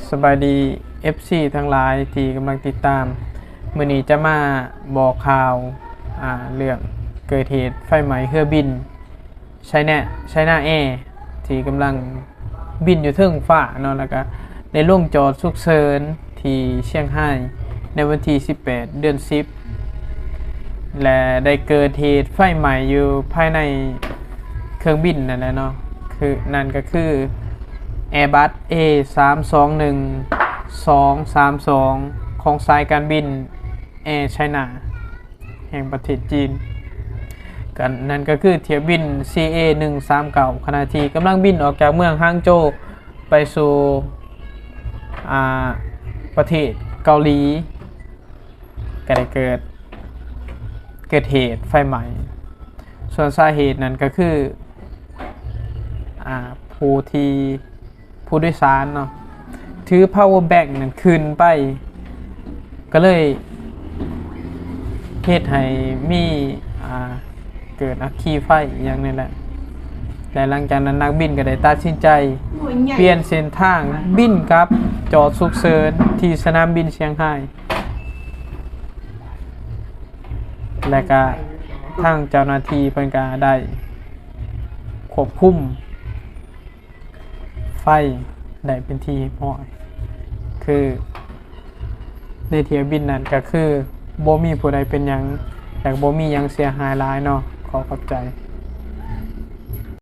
ສະບາຍດີ ເອັຟຊີ ທັງຫຼາຍທີ່ກຳລັງຕິດຕາມ. ມື້ນີ້ຈະມາບອກຂ່າວ ອາ ເລື່ອງເກີດເຫດໄຟໄໝ້ເຮືອບິນ ໄຊນາ ໄຊນາແອ ທີ່ກຳລັງບິນຢູ່ເທິງຟ້າເນາະ ແລ້ວກະໄດ້ລົງຈອດສຸກເສີນທີ່ຊຽງຮາຍໃນວັນທີສິບແປດ ເດືອນສິບ ແລະ ໄດ້ເກີດເຫດໄຟໄໝ້ຢູ່ພາຍໃນເຄື່ອງບິນນັ້ນແຫຼະເນາະ ຄື ນັ້ນກະຄື ແອບັສ ເອ ສາມສອງໜຶ່ງ ສອງສາມສອງ ຂອງສາຍການບິນ ແອໄຊນາ ແຫ່ງປະເທດຈີນ ກະ ນັ້ນກະຄືຖ້ຽວບິນ ຊີເອ ໜຶ່ງສາມເກົ້າ ຂະນະທີ່ກຳລັງບິນອອກຈາກເມືອງຮາງໂຈໄປສູ່ ອາ ປະເທດເກົາຫຼີ ກະໄດ້ເກີດ ເກີດເຫດໄຟໄໝ້. ສ່ວນສາເຫດນັ້ນກະຄື ອາ ຜູ້ທີ່ ຜູ້ໂດຍສານເນາະ ຖືພາວເວີແບັງນັ້ນຂຶ້ນໄປ ກະເລີຍເຮັດໃຫ້ມີ ອາ ເກີດອັກຄີໄຟອີ່ຫຍັງນີ້ແຫຼະ ແລະ ຫຼັງຈາກນັ້ນນັກບິນກະໄດ້ຕັດສິນໃຈປ່ຽນເສັ້ນທາງບິນກັບ ຈອດສຸກເສີນທີ່ສະໜາມບິນຊຽງຮາຍ ແລະກະທາງເຈົ້າໜ້າທີ່ເພິ່ນກະໄດ້ຄວບຄຸມ ໄຟໄດ້ເປັນທີ່ຮຽບຮ້ອຍ ຄືໃນຖ້ຽວບິນນັ້ນກະຄືບໍ່ມີຜູ້ໃດເປັນຫຍັງ ແລະກະບໍ່ມີຫຍັງເສຍຫາຍຫຼາຍເນາະ. ຂໍຂອບໃຈ.